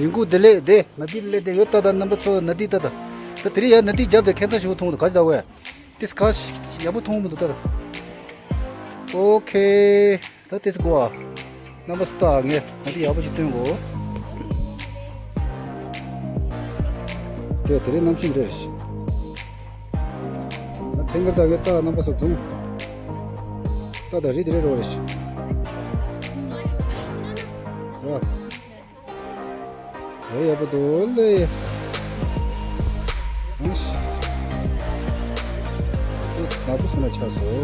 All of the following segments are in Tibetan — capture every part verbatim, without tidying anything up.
མི་འགུག་དེ་ལས་དེ་ན་དི་ལས་དེ་ཡོད་ད། ད་རྣམ་པ་ཚོ་ན་དི་ད་ད། ད་དེ་རིང་ཡ་ན་དི་རྒྱབ་དེ་ཁེ་ས་ཞིག་མཐོང་འདུག་ག་ཅི་ད་ཝེ། དེ་སྐ་ཡག་པོ་མཐོང་མི་འདུག་ད་ད། ཨོ་ཁེ། ད་དེ་སྐོ་ཨ། རྣམ་པ་སྟ་ངས་ན་དི་ཡག་པོ་ཞིག་སྟོན་གོ། དེ་དེ་རིང་གནམ་གཤིས་འདྲ་རེད། ད་ཐེངས་འགར་ད་གེ་ད་རྣམ་པ་སོ་བྱུང་། ད་ད་རི་དེ་རེད་རོ་རེད། ར། རེ་ཡག་པོ་འདུག་ལེ། ཨང་ཤི། ཨིས་ནག་པོ་སོང་ན་ཆགས་སོ།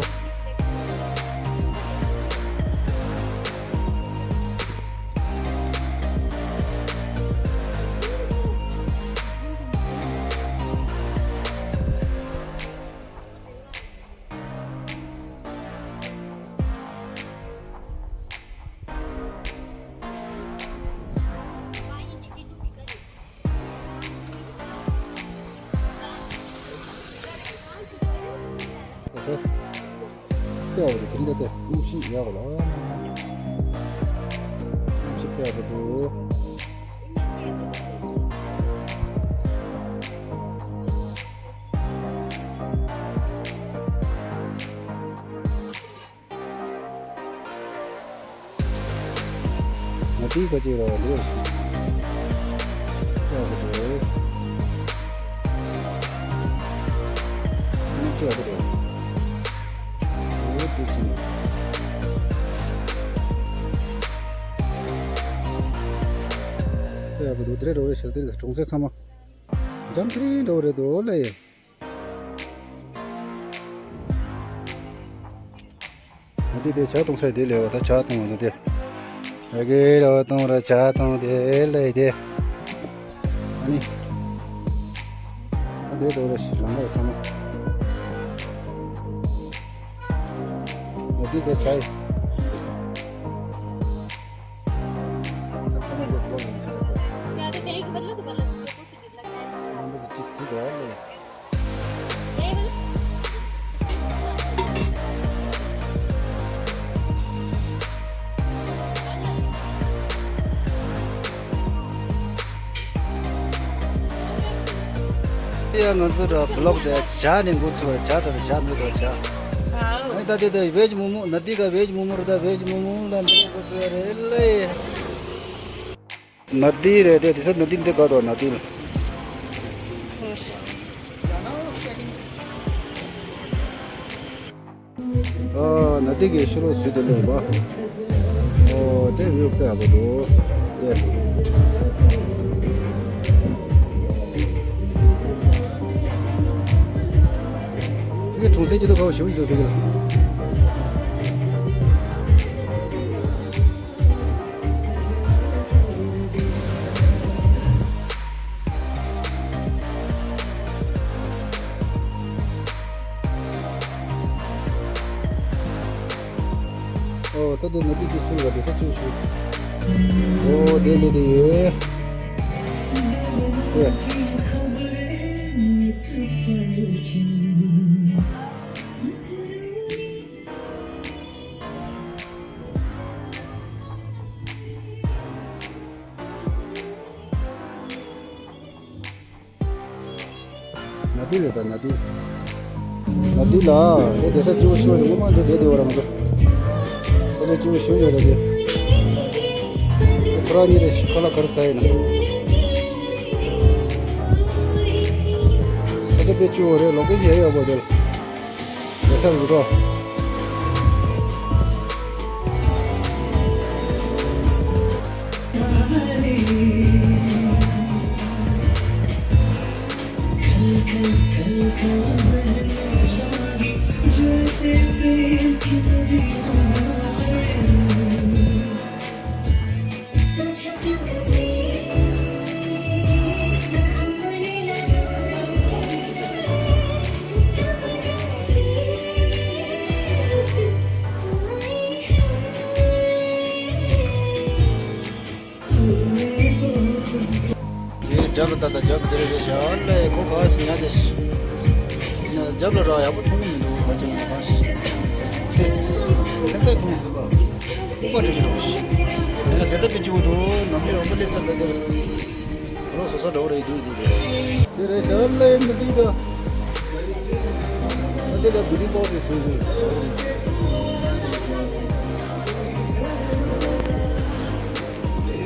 ད་ལྟ་ལྟ་བ་དེ་དེ་འདྲ་ལྟ་སྨུག་ཤིང་ཡག་ལ་སྨུག་ཤིང་ཡག་པོ་འདུག་ང་དེའི་ཁ་ཅིག་ར་ལུས་ཤིང་། ཡག་པོ་འདུག་ཨ་ནི་ཅི་ཡག་པོ་འདུག་ཨོ་དེ་ཤིང་། ཡག་པོ་འདུག་དེ་རེད་འགྲོ་རེད་ཤག་དེ་རེད་གྲོང་གསེབ་ཚང་མ། འཇམ་ཐིང་རིང་འགྲོ་རེད་འདུག་ལེ། ང་དེ་དེ་ཇ་བཏུང་ས་དེ་ལས་བ་ད་ཇ་བཏུང་བ་དེ། ཡ་གི་ར་བ་བཏུང་ར་ཇ་བཏུང་དེ་ལས་དེ། ཨ་ནི། ཨ་དེ་དོ་ར་ཞིག་ལང་ལ་ཚང་མ། ང་དེ་དེ་ཇ་ཡི། ཚང་མ་དེ་དོ་ར་ཞིག་ལང་ལ། རྣམ་པ་ཚོ་ཅི་ཟིག་ག་ལས། ཡ་ང་ཚོ་འདྲ་བི་ལོག་དེ་ཇ་ནས་འགོ་ཚུགས་པ་ཇ་དང་ཇ་མེད་པ་ཇ། ཨ་ད་དེ་དེ་བེཇ་མོ་མོ་ན་དི་ག་བེཇ་མོ་མོ་ར་ད་བེཇ་མོ་མོ་ལ་འདི་འགོ་ཚུགས་པ་རེད་ལེ། ན་དི་རེད་དེ་དེ་ས་ན་དི་འདི་ག་དོ་ན་དི་ལ། ཨ་ན་དི་གི་ཤི་ལོ་སུ་དེ་ལོ་བ། ཨོ་དེ་ཡོད་པའི་ཨ་བ་དོ། དེ། དེ་གྲོང་གསེབ་ཀྱི་དོ་ག་བ་ཞུ་ཡི་དོ་དེ་གི་ལ། ཨོ་ད་དེ་ནི་དེ་དེ་སུ་ལ་དེ་ས་ཅིག་ཞུ། ཨོ་དེ་ལས་དེ་ཡོད། ཨེ། ན་དུ་ཡོད་ད་ན་དུ། ན་དུ་ལ་དེ་དེ་ས་ཅིག་ཞུ་ཡོད་ངོ་མ་འདི་དེ་དེ་བ་རང་འདུག་ས་ཆ་ཅིག་ཞུ་ཡོད་ད་དེ། ཁོ་རང་གཉིས་རེ་ཞིག་ཁ་ལག་ག་རེ་ཟ་ཡིན་ན། ས་ཆ་དཔེ་སྐྱིད་པོ་རེད། ལོ་ཀེ་ཤན་ཡག་པོ་རེད། ཡོད་ས་རེད་འགྲོ། དེའི་རྒྱབ་ལ་ད་ལྟ་རྒྱབ་འདིར་རེད་ཤག་ལས་ཁོ་ག་ཞིག་ཉག་དེ་ཤི། ཡིན་ན་རྒྱབ་ལ་ར་ཡག་པོ་མཐོང་གི་མི་འདུག་ཁ་ཅིག་མ་གང་ཤི། དེ་ཁྱད་མཚར་མཐོང་མི་འདུག་ག་ཨུ་པ་འདྲ་ཞིག་རོགས་ཤི། ཡིན་ན་དེ་ས་པི་ཅིག་འདུག་ནམ་རྒྱུན་ཨུ་པ་ལས་ས་ལ་དེ། ལོ་སོ་སོ་འགྲོ་རེད་འདུག་འདུག་རེད། དེ་རེད་ཤག་ལ་ཡིན་འདུག་འདུག་ཨ་དེ་ལ་བུ་རིང་པོ་དེ་སུ་རེད།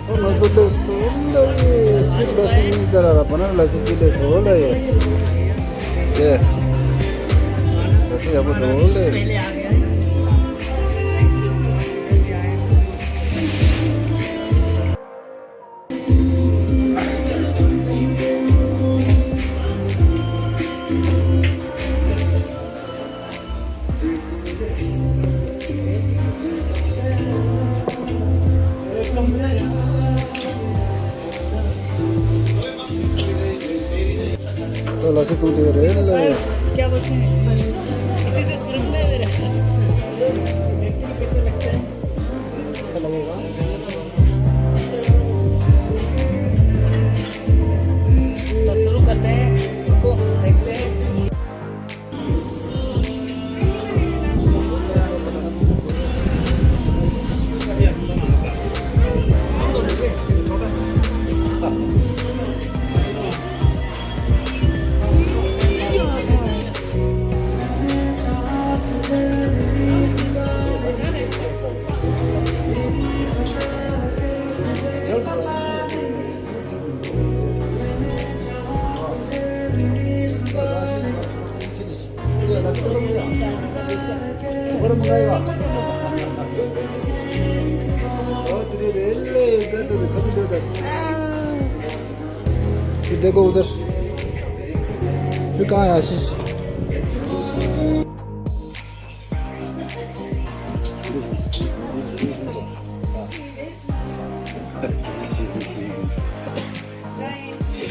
ང་ཚོ་ལ་སུ་ལ་ཡེ་སིག་ལ་སི་ཡིན་ད་ར་ར་བ་ན་ལ་སི་ཅི་ལ་སུ་ལ་ཡེ། དེ་ལ་སི་ཡག་པོ་འདུག་ལེ། तो लस्सी तू दे रहे हैं। क्या बोलते हैं? इसी से शुरू में मेरे देखते हैं कैसे लगता है। अच्छा लगेगा। तो शुरू करते हैं, इसको देखते हैं। फिर देखो उधर, फिर कहाँ है आशीष?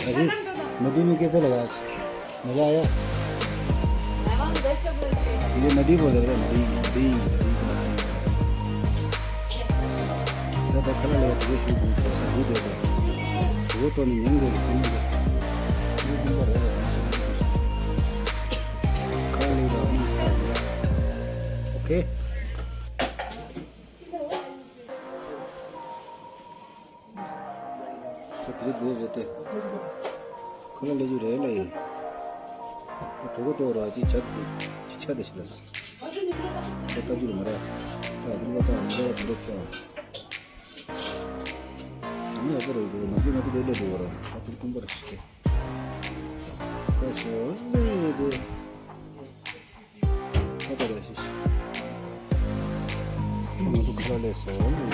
आशीष, नदी में कैसा लगा? मजा आया? ये नदी बोल रहे हैं, नदी, नदी, नदी। ད་ད་ཁ་ལ་ལས་དེ་ཞུ་དགོས་དེ་ཞུ་དགོས་དེ་དེ་དོ་ནི་ཉན་དགོས་ཀྱི་སེམས་ཀྱི་དེ་དུམ་པ་རེད། ཁ་ལ་ལས་ད་ཨ་ནི་ས་ཡ། ཨོ་ཁེ། ད་དེ་རེད་དེ་རེད་དེ། ཁོ་ལ་ལས་རྒྱུ་རེད་ལ་ཡིན། ད་གྲོད་ཁོག་ལྟོགས་ར་ཅི་ཆ་ཅི་ཆ་དེ་ཞིག་ལ་སི། ད་ལྟ་རྒྱུ་རེད་མ་རེད། ད་དེ་ལོ་ད་ནི་ལོ་དེ་འདྲ་ད། ཟ་མ་ཡག་པོ་རེད་འདུག་ནམ་རྒྱུན་ང་ཚོ་དེ་ལས་འདུག་ར། ད་དེ་ཀུན་པར་ཞིག་གི། ད་ཞོ་ལས་དེ། ཁ་ད་ར་ཤི་ཤི། ང་ཚོ་ཁ་ལ་ལས་སོ་ལས།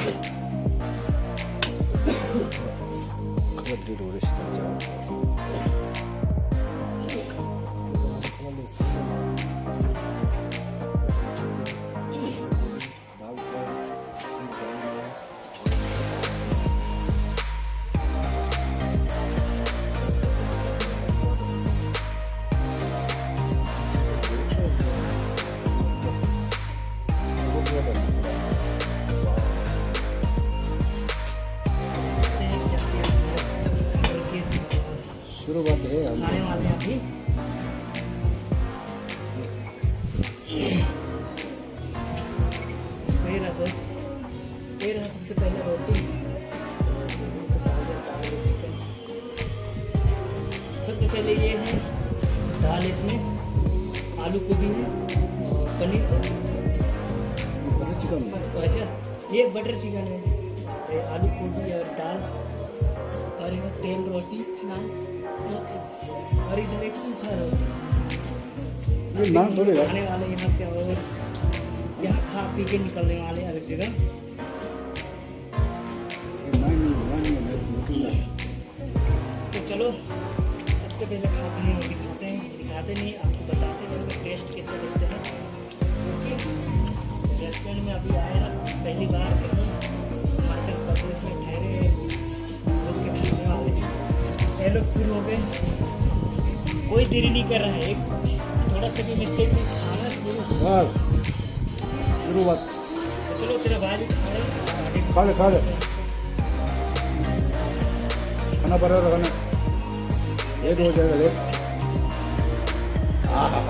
ཁ་ལ་འདྲི་རོ་རེ་ཤི་ད་ཅག་ཁ་ལ་ལས་སོ། शुरुआत है हम। खाने वाले हैं अभी। ये रहा दोस्त, ये रहा सबसे पहले रोटी। सबसे पहले ये है दाल, इसमें आलू गोभी है और पनीर। Butter chicken. अच्छा, ये बटर चिकन है, ये आलू गोभी और दाल और ये तेल रोटी, नान। और इधर एक सूखा रोटी। ये नान थोड़े यार। आने वाले यहाँ से और यहाँ खा पी के निकलने वाले अलग जगह। ये नान नहीं, नान नहीं, मैं तो चलो, सबसे पहले खाते हैं, दिखाते हैं, दिखाते नहीं, आपको बताते हैं उसका टेस्ट कैसे लगता है। क्योंकि रेस्टोरेंट में अभी आए ना, पहली बार कहीं हिमाचल प्रदेश में ठहरे हैं, रुक के खाने वाले हैं। ये लोग शुरू हो गए, कोई देरी नहीं कर रहा है, एक थोड़ा सा भी मिस्टेक नहीं, खाना शुरू। वाह, शुरुआत। तो चलो, तेरा भाई भी खा ले। खा ले, खा ले। खाना पड़ा था खाना। लेट हो जाएगा, लेट। आहा।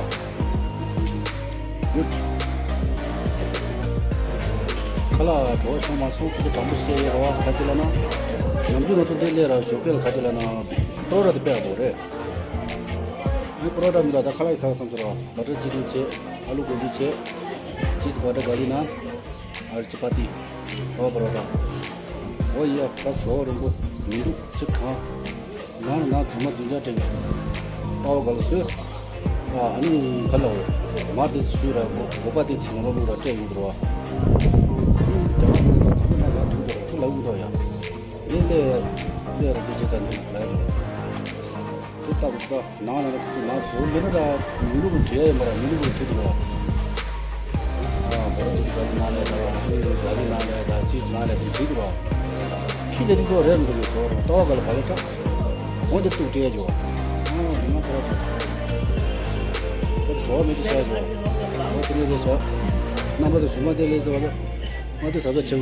गुड। खला बहुत समा सो के काम से रवा खा चला ना। ནམ་རྒྱུན་ང་ཚོ་འདི་སླེབས་ར་ཞོགས་ཀས་ལ་ག་ཅི་ལབ་ན་པ་རོ་ཊ་དེ་དཔེ་ཡག་པོ་རེད། ཨ་ནི་པ་རོ་ཊ་མི་ལ་ད་ཁ་ལག་ཟ་བསམ་ཚོར་བ་བ་ཊར་ཅི་ཀིན་བྱས། ཨ་ལུ་གོ་ལི་བྱས། ཅིས་བ་ཊར་ག་ལི་ན། ཨར་ཅི་པ་ཏི། ཨོ་པ་རོ་ཊ། ཨོ་ཡ་ད་ཞོ་རིང་པོ་མི་འདུག་ཅི་གང་། ནང་ལ་ནང་རྫུན་མ་རྫུན་ཆག་སྤྲད་ཡོད། ལྟ་བ་ག་ལ་བཟོས། ཨ་ནི་ག་ལ་འོ། མ་དེ་ཚུ་ར་གོ་གོ་པ་དེ་ཚུ་ང་ལོ་ལུ་ར་སྤྲད་ཡོང་འདུག་ར། ཨ་ནི་རྒྱ་མ་ལ་ཐུག་ལ་འུ་ཐོག་ཡ། ཡིན་ཏེ། ཏེ་ར་དེ་ཚེ་ད་འདི་ལ་ཡ། དེ་ལྟ་བུ་ལྟ། ནང་ལ་ནི་ཁོ་ཚོ་ནང་སུ་ལེ་ན་ད་མི་ལུ་གུ་བྲིས་ཡ་ཡོད་མ་ར། མི་ལུ་གུ་བྲིས་འདུག་ར། ཨ་བོ་ར་ཅིག་ག་ལི་ནང་ལ་ད་ར། ཨ་ནི་ག་ལི་ནང་ལ་ད་ཅིག་ནང་ལ་དེ་བྲིས་འདུག་ར། ཁྱི་ལ་དེ་ཚོ་རེད་མི་འདུག་གི་ཚོ་ལྟ་བ་ག་ལ་ག་ལ་ཁྲ། འོན་ཏེ་ཏུ་བྲིས་ཡ་ཇོ། ཨ་ནི་མ་ཁོ་ར་ཁྲ། ཁོ་ཚོ་མི་དེ་ཤ་ཇོ། ཨོ་ཁྱི་ལ་དེ་ཤ། རྣམ་པ་དེ་ཞུ་མ་དེ་ལས་ཚོ་ལ། མ་དེ་ཟ་ཟ་ཆེ་བོ།